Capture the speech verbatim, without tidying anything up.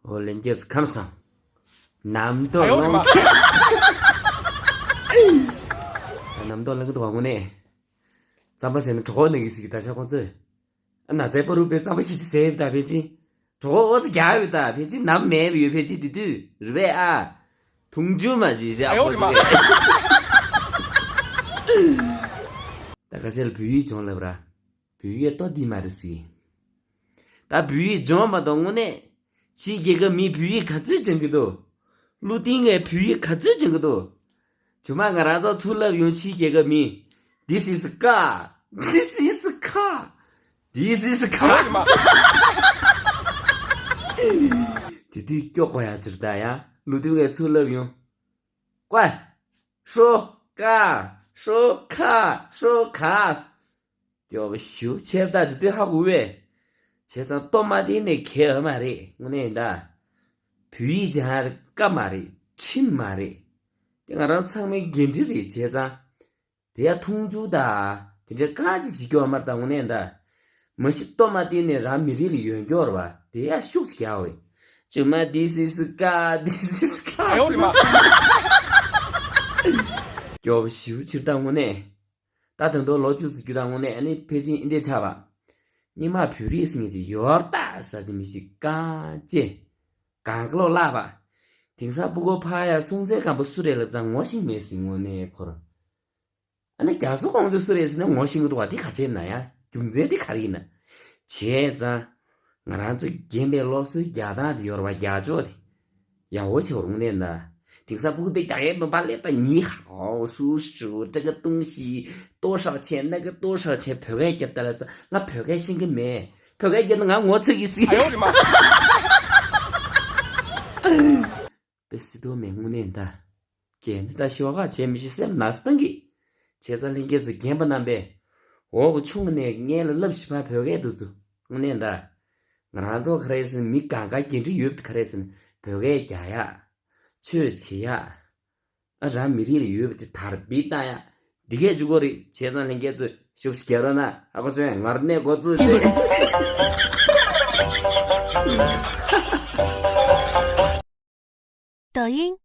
ཨོ་ལྷན་རྒྱས་ཚོ་ཁམས་བཟང་། རྣམ་རྟོག་ཨ་ཡོ་རེ་མ། སློང་གི། ད་རྣམ་རྟོག་སློང་གི་འདུག་བ། དངོས་གནས་རྩམ་པ་ཟས་ན་གྲོད་ཁོག་ན་གི་ཟེར་གི། ད་ཆ་ཁོང་ཚོས་ཨ་ན་ཚའི་པ་རུ་པའི་རྩམ་པ་ཞིག་ཅིག་ཟས་ཡོད་ད། ཕལ་ཆེར་གྲོད་ཁོག་ཨོ་ཙི་རྒྱག་ཡོད་ད། ཕལ་ཆེར་ནམ་མེད་པ་ཡོད། ཕལ་ཆེར་དེ་དུས་རེད་པས་ཨ། འཐུང་ཆུ་མ་ཞིག་བཞག་ཨ་ཡོ་ཁོ་རེ་མ། ཞིག་རེད། ད་ཁ་ཤས་ལ་བོད་ཡིག་སྦྱོང་ལབ་ར། བོད་ཡིག་ལྟོ་འདི་མ་རེད་ཟེར། ད་བོད་ཡིག་སྦྱོང་མ་གཏོགས་དངོས་གནས་ཕྱིའི་རྒྱལ་ཁབ་མི་བོད་ཡིག་ག་ཚོད་སྦྱང་གི་འདུག་བློ་གཏིང་ནས་བོད་ཡིག་ག་ཚོད་སྦྱང་གི་འདུག་ཇོ་མོ་ང་རང་ཚོ་ཚུར་ལབ་ཡོང་། ཕྱིའི་རྒྱལ་ཁབ་མི། This is car. This is car. This is car. དེ་དུས་སྐྱོ་དགོས་ཡ་ཅིག་རེད་ད་ཡ། བློ་གཏིང་ནས་ཚུར་ལབ་ཡོང་། ཀོ། ཧྲོ། ཀ། ཧྲོ། ཁ། ཧྲོ། ཁ། སྐྱོ་པོ་ཞེ་པོ་ཆེ་ད། དེ་དུས་ཧ་གོ་བས། བྱས་ཙང་ལྟོ་མ་བསྟེན་ནས་གས་ཡོད་མ་རེད། དངོས་གནས་ད། བོད་ཡིག་སྦྱང་ཡ་དཀའ་མ་རེད། ཁྲིམས་མ་རེད། དེ་ང་རང་ཚང་མའི་འགན་འཁྲི་རེད། བྱས་ཙང་། དེ་ཡ་འཐུང་ཆུ་ད། དེ་འདྲའི་རྐང་གཅིག་བྱེད་རྒྱུ་ཡོད་མ་རེད་ད། དངོས་གནས་ད། མ་གཞི་ལྟོ་མ་བསྟེན་ནས་རང་མི་རིགས་ལ་ཡོན་སྐྱོར་བ་དེ་ཡ་ཤུགས་ཅིག་རྒྱག་འོས། ཇོ་མོ། This is car. This is car. ཨ་ཡོ་རེ་མ། སྐྱོ་པོ་ཞེ་པོ་ཅིག་རེད་ད་དངོས་གནས། ད་དང་པོ་ལོ་བཅུ་ཙམ་རྒྱུ་དང་དངོས་གནས་ཨ་ནི་ཕལ་ཆེར་འདི་འདྲ་ཆགས་པ། སྔོན་མ་བོད་རིགས་ཟེར་མཁན་ཅིག་ཡོད་རེད་ད་ཟེར་གྱི་མི་ཞིག་རྐང་གཅིག་གང་ག་ལོག་བརླག་པ། དེང་སང་སྤུ་གུ་ཕར་ཡ་སྲོང་བཙན་སྒམ་པོ་སུ་རེད་ལབ་ཙང་ངོ་ཤེས་མེད་ཟེར། དངོས་གནས་ཁོ་རང་། ཨ་ནི་རྒྱ་མཚོ་ཀོང་ཇོ་སུ་རེད་ཟེར་ན་ངོ་ཤེས་ཀྱི་འདུག་བ། དེ་ག་ཅི་ཡིན་ན་ཡ། རྒྱུ་མཚན་དེ་ག་རེ་ཡིན་ན། བྱས་ཙང་། ང་རང་ཚོ་རྒན་པའི་སློབ་གསོའི་རྒྱག་སྟངས་དེ་ཡོད་རེད་བ། རྒྱག་ཕྱོགས་དེ། ཡག་པོ་བྱེད་རུང་ནས་ན། དེང་སང་སྤུ་གུ་དཔེ་རྒྱག་ཡས་མི་འབའ་ལས་ད་ཉི་ཧའོ་ཧྲུ་ཧྲུ་ཀྲ་ཀ་ཏུང་ཤི་ཏོ་ཧྲག་ཆེན་ན་ཀ་ཏོ་ཧྲག་ཆེན་བོད་སྐད་རྒྱབ་ད་ལ་ཙ་ང་བོད་སྐད་ཤེས་ཀྱི་མེད། བོད་སྐད་རྒྱབ་ན་ང་ངོ་ཚ་གི་སི། ཨ་ཡོ་རེ་མ། པེ་སི་ཏོ་མེ་དངོས་གནས་ད། རྒན་འདི་ད་ཤོག་ཁག་བྱས་མི་ཤེས་སེམས་ན་སྟངས་ཀྱི། བྱས་ཙང་ལྷན་རྒྱས་ཚོ་རྒན་པ་རྣམ་པས། འོག་གི་ཆུང་ནས་སྔན་ལ་བསླབ་བཞིན་པ་བོད་སྐད་འདུག་ཚོ་དངོས་གནས་ད། ང་རང་ཚོ་ག་རེ་ཟེར་ན་མི་གང་ག་འགན་འཁྲི་ཡོད་པ་ག་རེ་ཟེར་ན་བོད་སྐད་རྒྱག་ཡ། ཆོས་བྱེད་ཡ། ཨ་རང་མི་རིགས་ལ་ཡོད་པ་དེ་དར་སྤེལ་བཏང་ཡ། འདི་གས་འཇུག་གོ་རེད། བྱས་ཙང་ལྷན་རྒྱས་ཚོས་ཤུགས་ཤིག་རྒྱག་རོགས་གནང་། ཨ་ཁུ་ཚོས་ངར་གནས་འགོ་བཙུགས་ཤིག抖音